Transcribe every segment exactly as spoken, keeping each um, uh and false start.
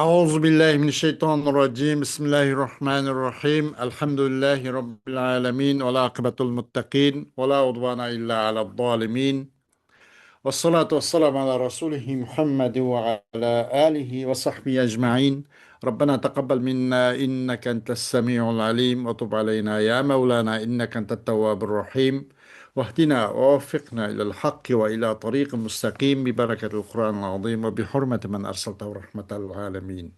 أعوذ بالله من الشيطان الرجيم. بسم الله الرحمن الرحيم. الحمد لله رب العالمين، والعاقبة للمتقين، ولا عدوان إلا على الظالمين. والصلاة والسلام على رسوله محمد وعلى آله وصحبه أجمعين. ربنا تقبل منا إنك أنت السميع العليم، وتب علينا يا مولانا إنك أنت التواب الرحيم. واهدنا ووفقنا إلى الحق وإلى طريق مستقيم ببركة القرآن العظيم وبحرمة من أرسلته رحمة للعالمين.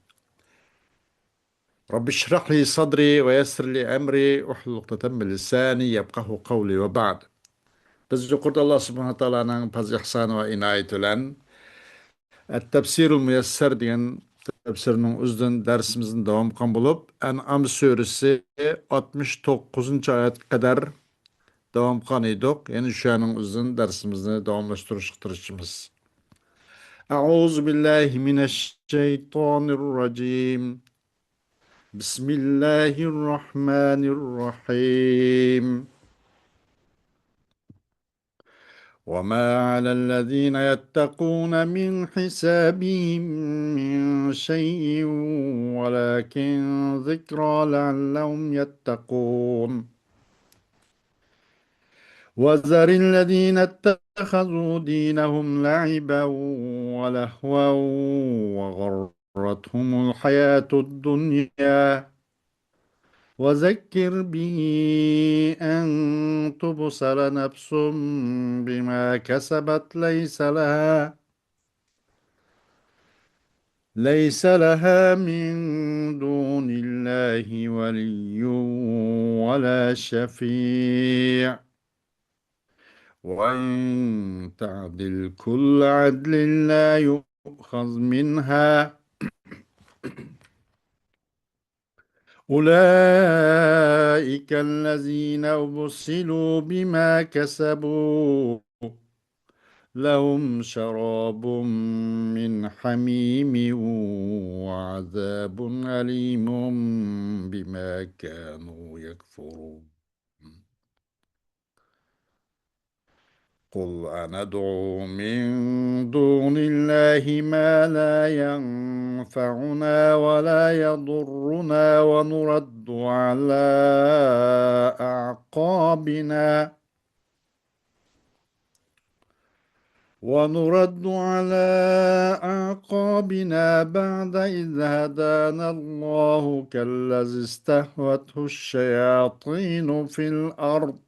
رب اشرح لي صدري ويسر لي أمري واحلل عقدة من لساني يفقهوا قولي وبعد. بىز يۇقىرىدا ئاللا سۇبھانەھۇ تائالانىڭ پەزلى ئىھسانى ۋە ئىنايىتى بىلەن ئەت-تەپسىرۇل مۇيەسسەر دېگەن تەپسىرنىڭ ئۆزىدىن دەرسىمىزنى داۋام قىلغان بولۇپ، ئەنئام سۈرىسى ئاتمىش توققۇزىنچى ئايەتكە قەدەر داۋام قىلغان ئىدۇق. يەنە شۇنىڭ ئۆزىدىن دەرسىمىزنى داۋاملاشتۇرۇشقا تىرىشىمىز. أعوذ بالله من الشيطان الرجيم. بسم الله الرحمن الرحيم. وما على الذين يتقون من حسابهم من شيء ولكن ذكرى لعلهم يتقون. وذر الذين اتخذوا دينهم لعبا ولهوا وغرتهم الحياة الدنيا وذكر به أن تبسل نفس بما كسبت ليس لها ليس لها من دون الله ولي ولا شفيع وإن تعدل كل عدل لا يؤخذ منها أولئك الذين أبسلوا بما كسبوا لهم شراب من حميم وعذاب أليم بما كانوا يكفرون. قل أندعو من دون الله ما لا ينفعنا ولا يضرنا ونرد على أعقابنا ونرد على أعقابنا بعد إذ هدانا الله كالذي استهوته الشياطين في الأرض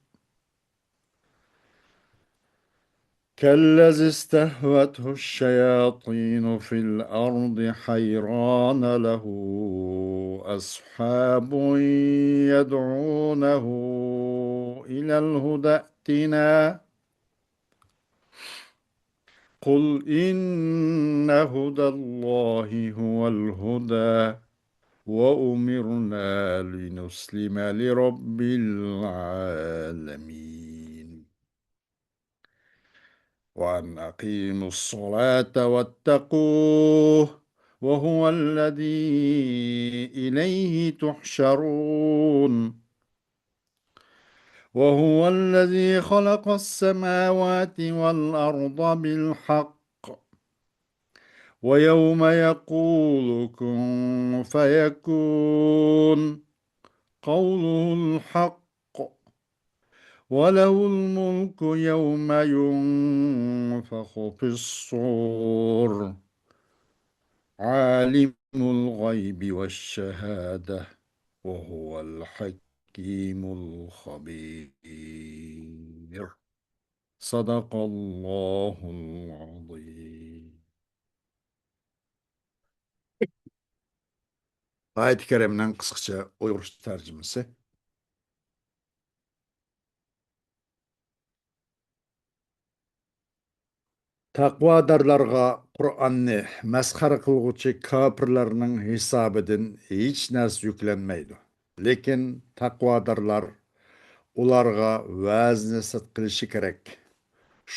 كالذي استهوته الشياطين في الأرض حيران له أصحاب يدعونه إلى الهدى ائتنا قل إن هدى الله هو الهدى وأمرنا لنسلم لرب العالمين. وأن أقيموا الصلاة واتقوه وهو الذي إليه تحشرون. وهو الذي خلق السماوات والأرض بالحق ويوم يقول كن فيكون قوله الحق وله الملك يوم ينفخ في الصور عالم الغيب والشهادة وهو الحكيم الخبير. صدق الله العظيم. ئايەتى كەرىمىنىڭ قىسقىچە ئۇيغۇرچە تەرجىمىسى. تەقۋادارلارغا قۇرئاننى مەسخىرە قىلغۇچى كاپىرلارنىڭ ھېسابىدىن ھېچ نەرسە يۈكلەنمەيدۇ. لېكىن تەقۋادارلار ئۇلارغا ۋەز-نەسىھەت قىلىشى كېرەك.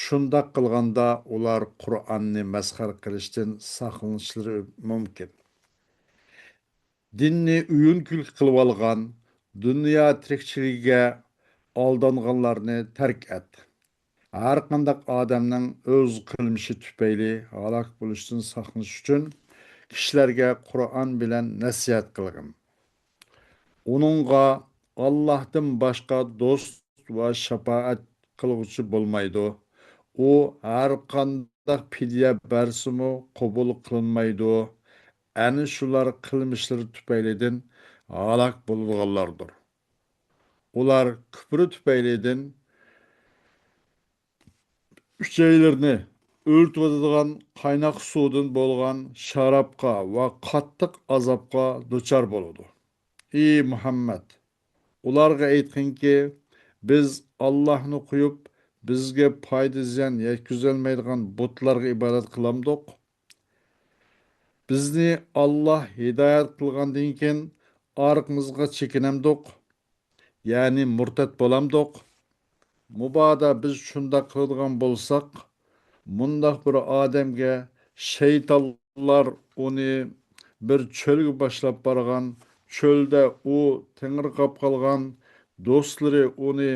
شۇنداق قىلغاندا ئۇلار قۇرئاننى مەسخىرە قىلىشتىن ساقلىنىشلىرى مۇمكىن. دىننى ئويۇن-كۈلكە قىلىۋالغان، دۇنيا تىرىكچىلىكىگە ئالدانغانلارنى تەرك ئەت. ھەرقانداق ئادەمنىڭ ئۆز قىلمىشى تۈپەيلى ھالاك بولۇشتىن ساقلىنىش ئۈچۈن كىشىلەرگە قۇرئان بىلەن نەسىھەت قىلغىن. ئۇنىڭغا ئاللاھتىن باشقا دوست ۋە شاپائەت قىلغۇچى بولمايدۇ. ئۇ ھەرقانداق پىدىيە بەرسىمۇ قوبۇل قىلىنمايدۇ. ئەنە شۇلار قىلمىشلىرى تۈپەيلىدىن ھالاك بولىدىغانلاردۇر. ئۇلار كۈپرى تۈپەيلىدىن ئۈچەيلىرىنى ئۆرتىۋېتىدىغان قايناق سۇدىن بولغان شارابقا ۋە قاتتىق ئازابقا دۇچار بولىدۇ. ئى مۇھەممەد! ئۇلارغا ئېيتقىنكى، بىز ئاللاھنى قويۇپ، بىزگە پايدا-زىيان يەتكۈزەلمەيدىغان بۇتلارغا ئىبادەت قىلامدۇق؟ بىزنى ئاللاھ ھىدايەت قىلغاندىن كېيىن ئارقىمىزغا چېكىنەمدۇق؟ يەنى مۇرتەت بولامدۇق؟ مۇبادا بىز شۇنداق قىلىدىغان بولساق، مۇنداق بىر ئادەمگە شەيتانلار ئۇنى بىر چۆلگە باشلاپ بارغان، چۆلدە ئۇ تېڭىرقاپ قالغان، دوستلىرى ئۇنى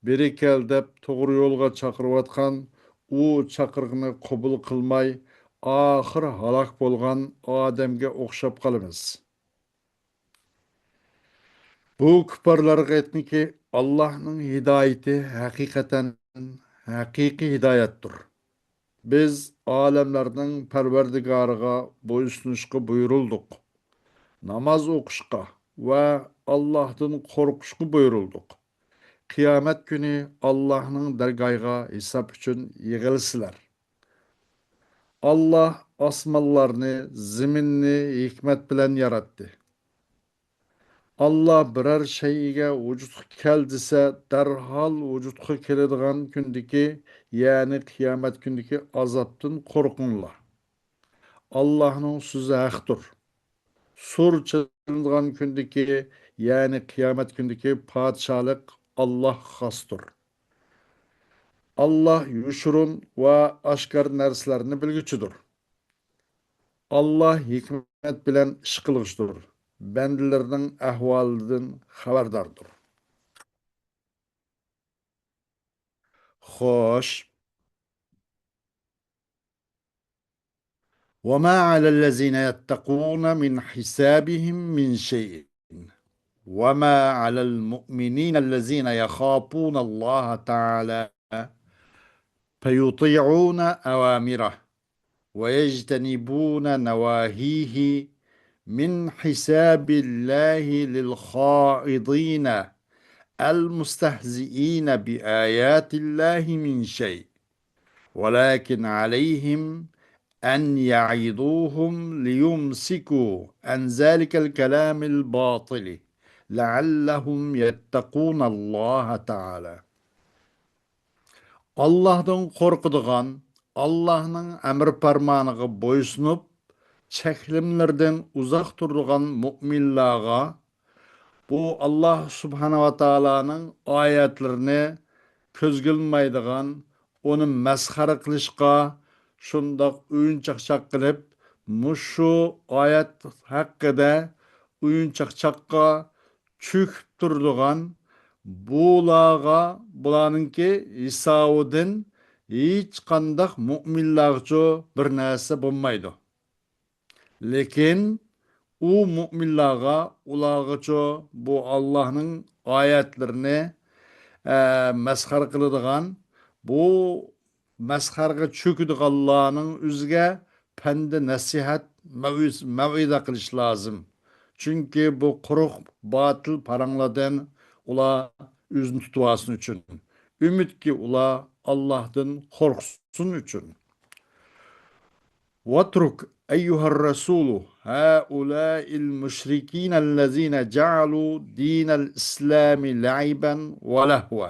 بېرى كەل دەپ توغرا يولغا چاقىرىۋاتقان، ئۇ چاقىرىقنى قوبۇل قىلماي، ئاخىر ھالاك بولغان ئادەمگە ئوخشاپ قالىمىز. بۇ كۇپپارلارغا ئېيتقىنكى، ئاللاھنىڭ ھىدايىتى ھەقىقەتەن ھەقىقىي ھىدايەتتۇر. بىز ئالەملەرنىڭ پەرۋەردىگارىغا بويسۇنۇشقا بۇيرۇلدۇق. ناماز ئوقۇشقا ۋە ئاللاھتىن قورقۇشقا بۇيرۇلدۇق. قىيامەت كۈنى ئاللاھنىڭ دەرگاھىغا ھېساب ئۈچۈن يىغىلىسىلەر. ئاللاھ ئاسمانلارنى، زېمىننى ھېكمەت بىلەن ياراتتى. ئاللاھ بىرەر شەيئىگە ۋۇجۇدقا كەل دېسە، دەرھال ۋۇجۇدقا كېلىدىغان كۈندىكى، يەنى قىيامەت كۈنىدىكى ئازابتىن قورقۇڭلار. ئاللاھنىڭ سۆزى ھەقتۇر. سۇر چېلىنىدىغان كۈندىكى، يەنى قىيامەت كۈنىدىكى پادىشاھلىق ئاللاھقا خاستۇر. ئاللاھ يوشۇرۇن ۋە ئاشكارا نەرسىلەرنى بىلگۈچىدۇر. ئاللاھ ھېكمەت بىلەن ئىش قىلغۇچىدۇر، بەندىلىرىنىڭ ئەھۋالىدىن خەۋەرداردۇر. خوش. وما على الذين يتقون من حسابهم من شيء، وما على المؤمنين الذين يخافون الله تعالى فيطيعون أوامره ويجتنبون نواهيه من حساب الله للخائضين المستهزئين بآيات الله من شيء، ولكن عليهم أن يعظوهم ليمسكوا عن ذلك الكلام الباطل لعلهم يتقون الله تعالى. ئاللاھتىن قورقىدىغان، ئاللاھنىڭ ئەمر پەرمانىغا بويسۇنۇپ، چەكلىمىلىرىدىن ئۇزاق تۇرىدىغان مۇئمىنلارغا، بۇ ئاللاھ سۇبھانەھۇ ۋە تائالانىڭ ئايەتلىرىنى كۆزگە ئىلمايدىغان، ئۇنى مەسخىرە قىلىشقا، شۇنداق ئويۇن چاقچاق قىلىپ، مۇشۇ ئايەت ھەققىدە ئويۇن چاقچاققا چۆكۈپ تۇرىدىغان بۇلارغا، بۇلارنىڭكى ھېسابىدىن ھېچقانداق مۇئمىنلارغىچۇ بىر نەرسە بولمايدۇ. لېكىن ئۇ مۇئمىنلارغا، ئۇلارغىچۇ بۇ ئاللاھنىڭ ئايەتلىرىنى، ئە، مەسخىرە قىلىدىغان، بۇ مەسخىرىگە چۆكىدىغانلارنىڭ ئۆزىگە پەندى نەسىھەت، مەۋئىز-، مەۋئىزە قىلىش لازىم. چۈنكى بۇ قۇرۇق باتىل پاراڭلاردىن ئۇلار ئۆزىنى تۇتۇۋالسۇن ئۈچۈن. ئۈمىدكى ئۇلار ئاللاھتىن قورقسۇن ئۈچۈن. واترك أيها الرسول هؤلاء المشركين الذين جعلوا دين الإسلام لعبا ولهوا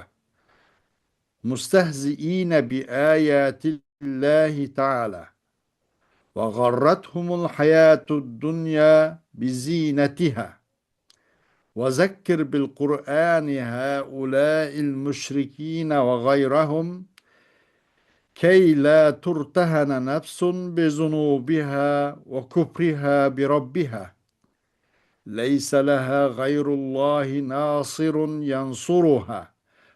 مستهزئين بآيات الله تعالى وغرتهم الحياة الدنيا بزينتها وذكر بالقرآن هؤلاء المشركين وغيرهم كي لا ترتهن نفس بذنوبها وكفرها بربها ليس لها غير الله ناصر ينصرها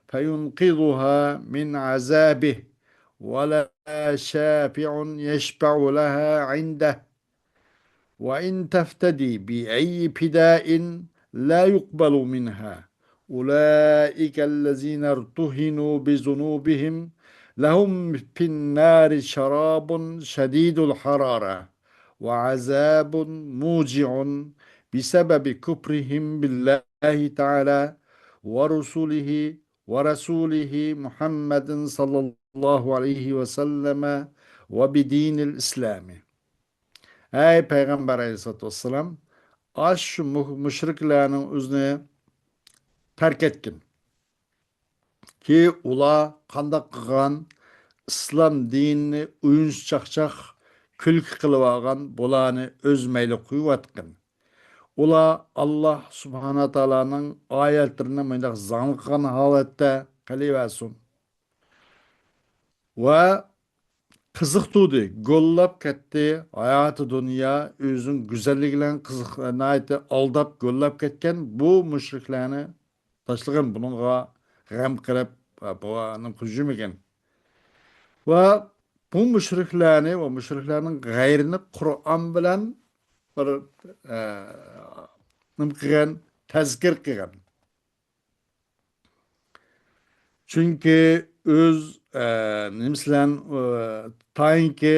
فينقذها من عذابه ولا شافع يشفع لها عنده وإن تفتدي بأي فداء لا يقبل منها. أولئك الذين ارتهنوا بذنوبهم لهم في النار شراب شديد الحرارة وعذاب موجع بسبب كفرهم بالله تعالى ورسله ورسوله محمد صلى الله عليه وسلم وبدين الإسلام. ئەي پەيغەمبەر ئەلەيھىسسالاتۇ ۋەسسالام، ئاشۇ مۇ-، مۇشرىكلارنىڭ ئۆزىنى تەرك ئەتكىن. كى، ئۇلار قانداق قىلغان، ئىسلام دىنىنى ئويۇنچۇق-چاقچاق، كۈلكە قىلىۋالغان، بۇلارنى ئۆز مەيلى قويۇۋاتقىن. ئۇلار ئاللاھ سۇبھانەھۇ ۋە تائالانىڭ ئايەتلىرىنى مۇنداق زاڭلىقىغان ھالەتتە قېلىۋەرسۇن. ۋە قىزىقتۇردى، گوللاپ كەتتى، ھاياتى دۇنيا ئۆزىنىڭ گۈزەللىكى بىلەن قىزىق-، ناھايىتى ئالداپ، گوللاپ كەتكەن بۇ مۇشرىكلارنى تاشلىغىن، بۇنىڭغا غەم قىلىپ، بۇلارنى قۇيمىغىن. ۋە بۇ مۇشرىكلارنى ۋە مۇشرىكلارنىڭ غەيرىنى قۇرئان بىلەن بىر، ئە، نېمە قىلغان، تەزكىر قىلغان. چۈنكى ئۆز، ئە، نېمىسى بىلەن، ئە، تايىنكى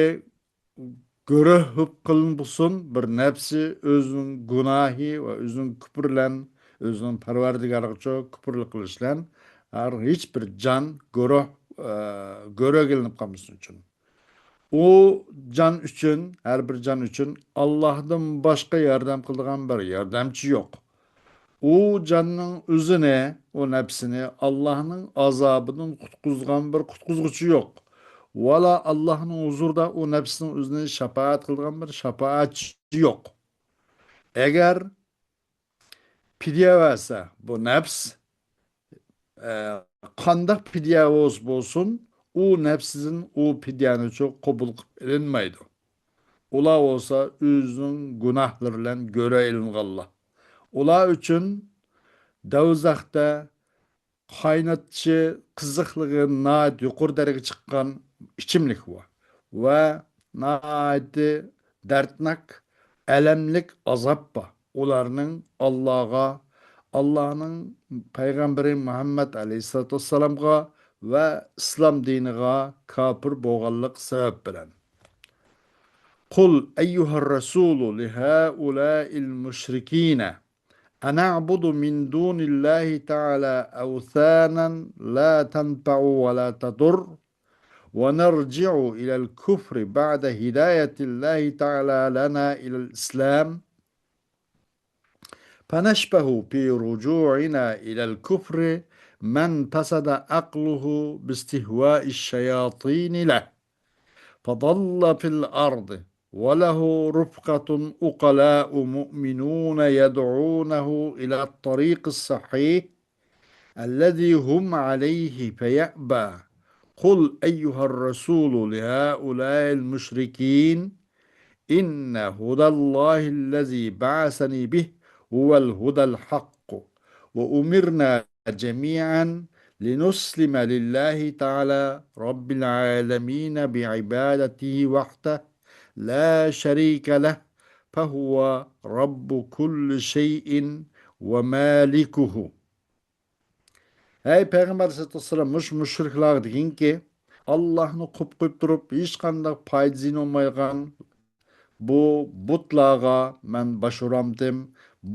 گۆرۆھ بولۇپ قىلىنسۇن، بىر نەپسى ئۆزىنىڭ گۇناھى ۋە ئۆزىنىڭ كۇپرى بىلەن، ئۆزىنىڭ پەرۋەردىگارىغىچۇ كۇپرلۇق قىلىش بىلەن ھەر ھېچ بىر جان گۆرۆھ، ئە، گۆرۆھكە ئېلىنىپ قالمىسۇن ئۈچۈن. ئۇ جان ئۈچۈن، ھەر بىر جان ئۈچۈن ئاللاھتىن باشقا ياردەم قىلىدىغان بىر ياردەمچى يوق. ئۇ جاننىڭ ئۆزىنى، ئۇ نەپسىنى ئاللاھنىڭ ئازابىدىن قۇتقۇزغان بىر قۇتقۇزغۇچى يوق. ۋەلا ئاللاھنىڭ ھۇزۇرىدا ئۇ نەپسىنىڭ ئۆزىنى شاپائەت قىلىدىغان بىر شاپائەتچى يوق. ئەگەر پىدىيە بەرسە، بۇ نەپس، ئە، قانداق پىدىيە بولسا بولسۇن، ئۇ نەپسىدىن ئۇ پىدىيەنىچۇ قوبۇل قىلىپ ئېلىنمايدۇ. ئۇلار بولسا ئۆزىنىڭ گۇناھلىرى بىلەن گۆرۆھ ئېلىنغانلار. ئۇلار ئۈچۈن دوزاختا قاينىتىشى قىزىقلىقى ناھايىتى يۇقىرى دەرىجىگە چىققان ئىچىملىك بار. ۋە ناھايىتى دەردناك، ئەلەملىك ئازاب بار. ئۇلارنىڭ ئاللاغا، ئاللانىڭ پەيغەمبىرى مۇھەممەد ئەلەيھىسسالاتۇ ۋەسسالامغا ۋە ئىسلام دىنىغا كاپىر بولغانلىق سەۋەب بىلەن. قل أيها الرسول لهؤلاء المشركين أنعبد من دون الله تعالى أوثانا لا تنفع ولا تضر ونرجع إلى الكفر بعد هداية الله تعالى لنا إلى الإسلام، فنشبه في رجوعنا إلى الكفر من فسد عقله باستهواء الشياطين له، فضل في الأرض، وله رفقة عقلاء مؤمنون يدعونه إلى الطريق الصحيح الذي هم عليه فيأبى. قل أيها الرسول لهؤلاء المشركين إن هدى الله الذي بعثني به هو الهدى الحق، وأمرنا جميعا لنسلم لله تعالى رب العالمين بعبادته وحده لا شريك له، فهو رب كل شيء ومالكه. ھەي پەيغەمبەر ئەلەيھىسسالاتۇ ۋەسسالام، مۇشۇ مۇشرىكلارغا دېگىنكى، ئاللاھنى قوپ قويۇپ تۇرۇپ، ھېچقانداق پايدا زىيىنى بولمايدىغان بۇ بۇتلارغا مەن باش ئۇرامتىم،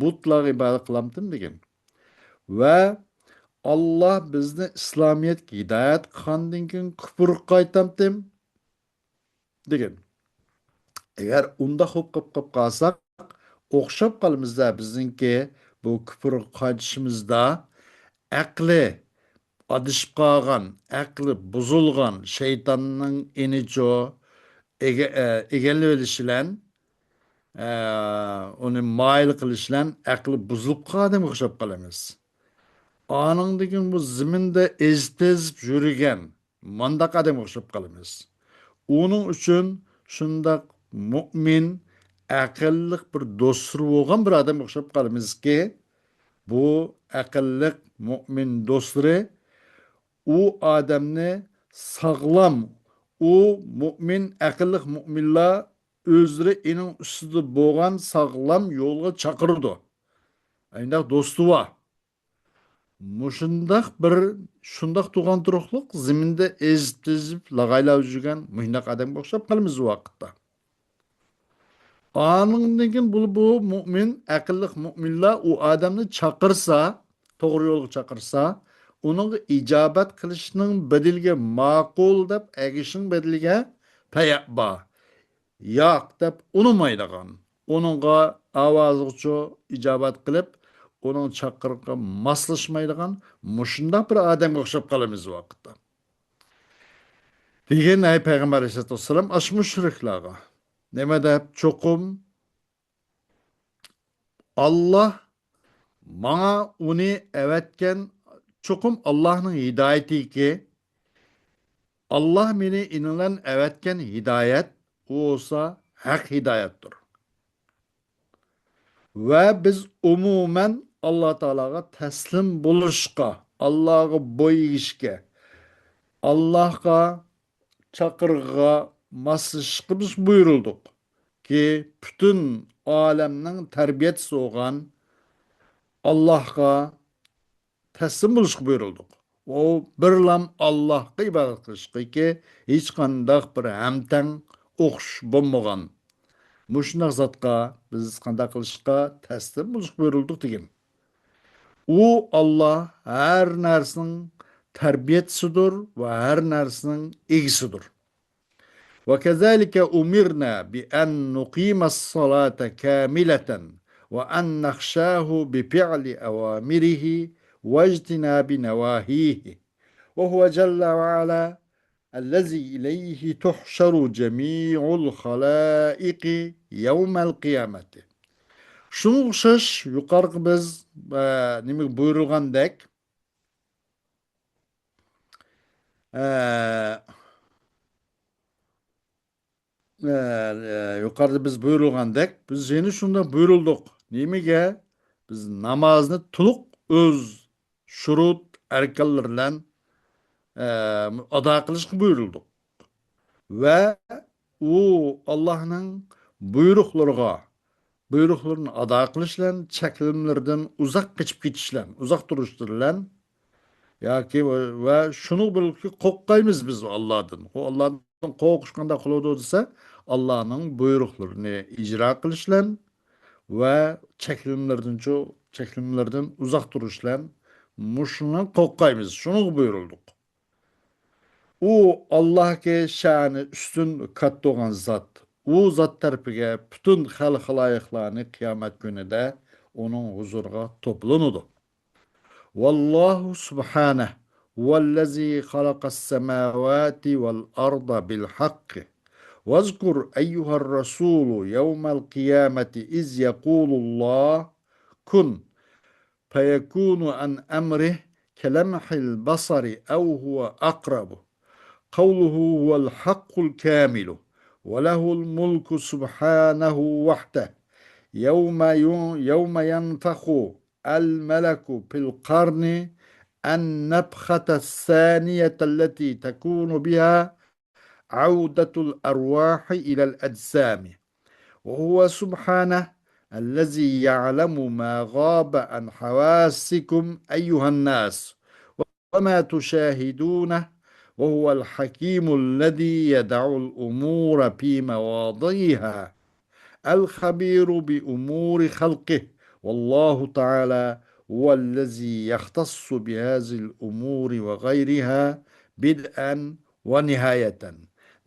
بۇتلارغا ئىبادەت قىلامتىم دېگىن. ۋە ئاللاھ بىزنى ئىسلامىيەتكە ھىدايەت قىلغاندىن كېيىن كۇپرغا قايتامتىم دېگىن. ئەگەر ئۇنداق بولۇپ قېلىپ قالساق، ئوخشاپ قالىمىز-دە، بىزنىڭكى بۇ كۇپرغا قايتىشىمىزدا ئەقلى ئادىشىپ قالغان، ئەقلى بۇزۇلغان شەيتاننىڭ ئېنىچۇ ئىگە-، ئە، ئىگىلىۋېلىشى بىلەن، ئە، ئۇنى مايىل قىلىش بىلەن ئەقلى بۇزۇلۇپ قالغان ئادەمگە ئوخشاپ قالىمىز. ئانىڭدىن كېيىن بۇ زېمىندا ئېزىپ-تېزىپ يۈرگەن مانداق ئادەمگە ئوخشاپ قالىمىز. ئۇنىڭ ئۈچۈن شۇنداق مۇئمىن، ئەقىللىق بىر دوستلىرى بولغان بىر ئادەمگە ئوخشاپ قالىمىزكى، بۇ ئەقىللىق مۇئمىن دوستلىرى ئۇ ئادەمنى ساغلام، ئۇ مۇئمىن، ئەقىللىق مۇئمىنلار ئۆزلىرى ئېنىڭ ئۈستىدە بولغان ساغلام يولغا چاقىرىدۇ. ئەينداق دوستى بار. مۇشۇنداق بىر، شۇنداق تۇغان تۇرۇقلۇق زېمىندا ئېزىپ-تېزىپ، لاغايلاپ يۈرگەن مۇشۇنداق ئادەمگە ئوخشاپ قالىمىز بۇ ۋاقىتتا. ئانىڭدىن كېيىن بۇ، بۇ مۇئمىن، ئەقىللىق مۇئمىنلار ئۇ ئادەمنى چاقىرسا، توغرا يولغا چاقىرسا، ئۇنىڭغا ئىجابەت قىلىشنىڭ بەدىلىگە ماقۇل دەپ ئەگىشىنىڭ بەدىلىگە پەيئە بار. ياق دەپ ئۇنىمايدىغان، ئۇنىڭغا ئاۋازىغىچۇ ئىجابەت قىلىپ، ئۇنىڭ چاقىرىقىغا ماسلاشمايدىغان مۇشۇنداق بىر ئادەمگە ئوخشاپ قالىمىز بۇ ۋاقىتتا. دېگەن، ئەي پەيغەمبەر ئەلەيھىسسالاتۇ ۋەسسالام، ئاشۇ مۇشرىكلارغا نېمە دەپ، چوقۇم ئاللا ماڭا ئۇنى ئەۋەتكەن، چوقۇم ئاللانىڭ ھىدايىتىكى، ئاللا مېنى ئېنىڭلارنى ئەۋەتكەن ھىدايەت، ئۇ بولسا ھەق ھىدايەتتۇر. ۋە بىز ئومۇمەن ئاللا تائالاغا تەسلىم بولۇشقا، ئاللاغا بوي ئېگىشكە، ئاللاغا چاقىرىقىغا ماسلىشىشقا بىز بۇيرۇلدۇق. كى، پۈتۈن ئالەمنىڭ تەربىيەچىسى بولغان ئاللاھقا تەسلىم بولۇشقا بۇيرۇلدۇق. ئۇ بىرلام ئاللاھقا ئىبادەت قىلىشقىكى، ھېچقانداق بىر ھەمتەڭ، ئوخشىشى بولمىغان مۇشۇنداق زاتقا بىز قانداق قىلىشقا؟ تەسلىم بولۇشقا بۇيرۇلدۇق دېگەن. ئۇ ئاللا ھەر نەرسىنىڭ تەربىيەچىسىدۇر ۋە ھەر نەرسىنىڭ ئىگىسىدۇر. وكذلك أمرنا بأن نقيم الصلاة كاملة وأن نخشاه بفعل أوامره واجتناب نواهيه، وهو جل وعلا الذي إليه تحشر جميع الخلائق يوم القيامة. شۇنىڭغا ئوخشاش يۇقىرىقى بىز، ئە، نېمىگە بۇيرۇلغاندەك، ئە، ئە، ئە، يۇقىرىدا بىز بۇيرۇلغاندەك، بىز يەنە شۇنداق بۇيرۇلدۇق. نېمىگە؟ بىز نامازنى تولۇق ئۆز شۇرۇت، ئەركانلىرى بىلەن، ئە، ئادا قىلىشقا بۇيرۇلدۇق. ۋە ئۇ ئاللاھنىڭ بۇيرۇقلىرىغا، بۇيرۇقلىرىنى ئادا قىلىش بىلەن، چەكلىمىلىرىدىن ئۇزاق قېچىپ كېتىش بىلەن، ئۇزاق تۇرۇشلىرى بىلەن، ياكى ۋە، ۋە شۇنىڭ بىلەن قورققايمىز بىز ئاللادىن. ئۇ ئاللادىن قورقۇش قانداق قىلىدۇ دېسە، ئاللانىڭ بۇيرۇقلىرىنى ئىجرا قىلىش بىلەن ۋە چەكلىمىلىرىدىنچۇ، چەكلىمىلىرىدىن ئۇزاق تۇرۇش بىلەن مۇشۇنىڭ قورققايمىز، شۇنىڭغا بۇيرۇلدۇق. ئۇ ئاللاھكى شەنى ئۈستۈن، كاتتا بولغان زات. ئۇ زات تەرىپىگە پۈتۈن خەلق خالايىقلارنى قىيامەت كۈنىدە ئۇنىڭ ھۇزۇرىغا توپلىنىدۇ. والله سبحانه هو الذي خلق السماوات والأرض بالحق. واذكر أيها الرسول يوم القيامة إذ يقول الله: كن فيكون عن أمره كلمح البصر أو هو أقرب. قوله هو الحق الكامل، وله الملك سبحانه وحده، يوم ين-، يوم ينفخ الملك في القرن، النفخة الثانية التي تكون بها عودة الأرواح إلى الأجسام، وهو سبحانه الذي يعلم ما غاب عن حواسكم أيها الناس وما تشاهدونه، وهو الحكيم الذي يضع الأمور في مواضعها، الخبير بأمور خلقه، والله تعالى هو الذي يختص بهذه الأمور وغيرها بدءا ونهاية،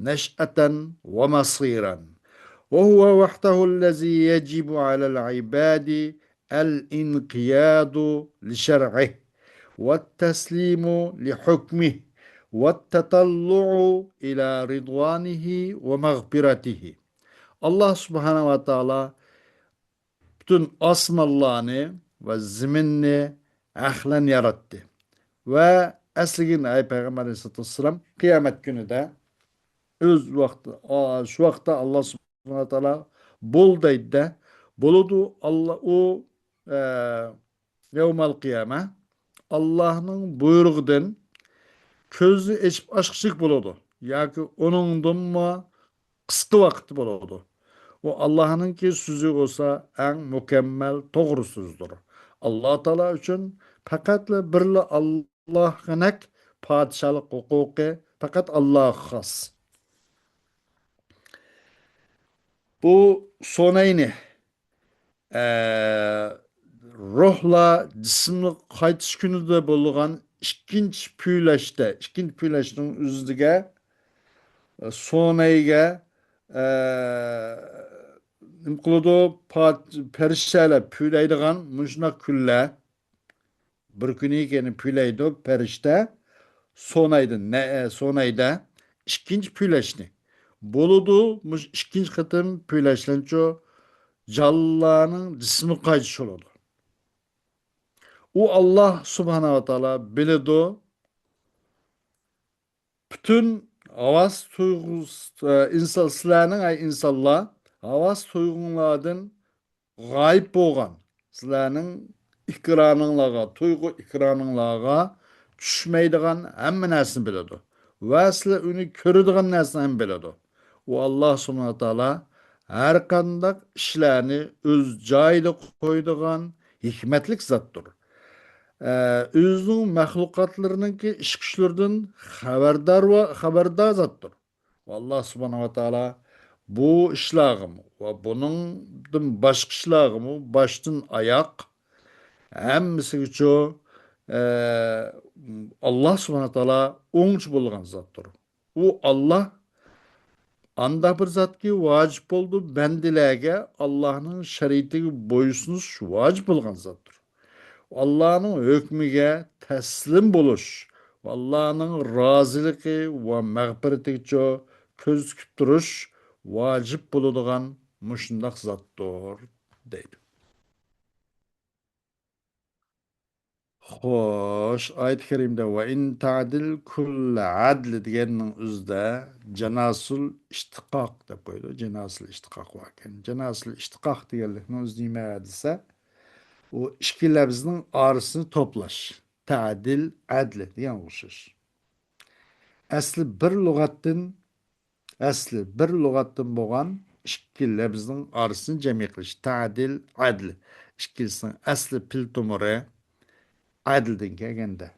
نشأة ومصيرا، وهو وحده الذي يجب على العباد الانقياد لشرعه والتسليم لحكمه والتطلع إلى رضوانه ومغفرته. ئاللا سبحانه وتعالى پۈتۈن ئاسمانلارنى ۋە زېمىننى ھەق بىلەن ياراتتى. ۋە ئەسلىگىن، ئەي پەيغەمبەر ئەلەيھىسسالاتۇ ۋەسسالام، قىيامەت كۈنىدە ئۆز ۋاقتى، ئا، شۇ ۋاقىتتا ئاللا سۇبھانەھۇ ۋە تائالا بول دەيدىدە، بولىدۇ. ئاللا ئۇ، ئە، يەۋمەل قىيامە، ئاللانىڭ بۇيرۇقىدىن كۆزنى ئېچىپ ئاچقۇچىلىك بولىدۇ. ياكى ئۇنىڭدىنمۇ قىسقا ۋاقىتتا بولىدۇ. ئۇ ئاللاھنىڭكى سۆزى بولسا ئەڭ مۇكەممەل، توغرا سۆزدۇر. ئاللا تائالا ئۈچۈن پەقەتلا بىرلا ئاللاھقىنەك پادىشاھلىق ھوقۇقى پەقەت ئاللاھقا خاس. بۇ سونەينى، ئە، روھلار جىسىمغا قايتىش كۈنىدە بولغان ئىككىنچى پۈۋلەشتە، ئىككىنچى پۈۋلەشنىڭ ئۆزىگە، ئە، سونەيگە، ئە، نېمە قىلىدۇ؟ پات-، پەرىشتەلەر پۈۋلەيدىغان مۇشۇنداق كۈنلەر. بىر كۈنى كېيىن پۈۋلەيدۇ پەرىشتە، سونايدۇ، نە-، ئە، سونايدا ئىككىنچى پۈۋلەشنى. بولىدۇ، مۇشۇ ئىككىنچى قېتىم پۈۋلەشلەنچۇ جانلارنىڭ جىسمىغا قايتىش بولىدۇ. ئۇ ئاللا سۇبھانەھۇ ۋە تائالا بىلىدۇ. پۈتۈن ھاۋاس تۇيغۇسى، ئە، ئىنسان، سىلەرنىڭ، ئەي ئىنسانلار، ھاۋاس تۇيغۇڭلاردىن غايىب بولغان، سىلەرنىڭ ئېكرانىڭلارغا، تۇيغۇ ئېكرانىڭلارغا چۈشمەيدىغان ھەممە نەرسىنى بىلىدۇ. ۋە سىلەر ئۇنى كۆرىدىغان نەرسىنى ھەم بىلىدۇ. ئۇ ئاللا سۇبھانەھۇ ۋە تائالا ھەر قانداق ئىشلارنى ئۆز جايىدا قويىدىغان ھېكمەتلىك زاتتۇر. ئە، ئۆزىنىڭ مەخلۇقاتلىرىنىڭكى ئىش-كۈچلىرىدىن خەۋەردار ۋە خەۋەردار زاتتۇر. ئاللا سۇبھانەھۇ ۋە تائالا بۇ ئىشلارغىمۇ ۋە بۇنىڭدىن باشقا ئىشلارغىمۇ باشتىن ئاياق ھەممىسىگىچۇ، ئە، ئاللا سۇبھانەھۇ ۋە تائالا ئوڭچى بولغان زاتتۇر. ئۇ ئاللا ئانداق بىر زاتكى ۋاجىپ بولىدۇ، بەندىلەرگە ئاللانىڭ شەرىئىتىگە بويسۇنۇش ۋاجىپ بولغان زاتتۇر. ئاللانىڭ ھۆكمىگە تەسلىم بولۇش، ئاللانىڭ رازىلىقى ۋە مەغپىرىتىگىچۇ كۆز تىكىپ تۇرۇش ۋاجىپ بولىدىغان مۇشۇنداق زاتتۇر، دەيدۇ. خوش، ئايەت كەرىمدە «ۋە ئىن تەدىل كۇللە ئەدل» دېگەننىڭ ئۆزىدە جاناسۇل ئىشتىقاق دەپ قويىدۇ. جاناسۇل ئىشتىقاق باركەن. جاناسۇل ئىشتىقاق دېگەنلىكنىڭ ئۆزى نېمە دېسە، ئۇ ئىككى لەپزنىڭ ئارىسىنى توپلاش. تەدىل، ئەدل دېگەن ئوخشاش. ئەسلى بىر لۇغەتتىن، ئەسلى بىر لۇغەتتىن بولغان ئىككى لەپزنىڭ ئارىسىنى جەمئىي قىلىش. تەدىل، ئەدل. ئىككىلىسىنىڭ ئەسلى پىل تومۇرى ئەدلدىن كەلگەندە.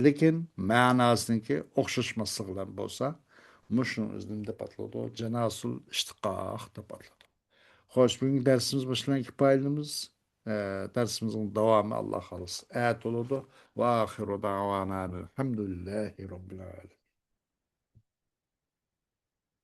لېكىن مەناسىنىڭكى ئوخشاشماسلىقى بىلەن بولسا، مۇشۇنىڭ ئۆزى نېمە دەپ ئاتىلىدۇ؟ جاناسۇل ئىشتىقاق دەپ ئاتىلىدۇ. خوش، بۈگۈنكى دەرسىمىز مۇشۇ بىلەن كۇپايىلىنىمىز. ئە، دەرسىمىزنىڭ داۋامى ئاللا خالىسا ئەتە بولىدۇ. ۋە ئاخىرۇ دەۋانا ئەلھەمدۇلىللاھى رەببىل ئالەمىن.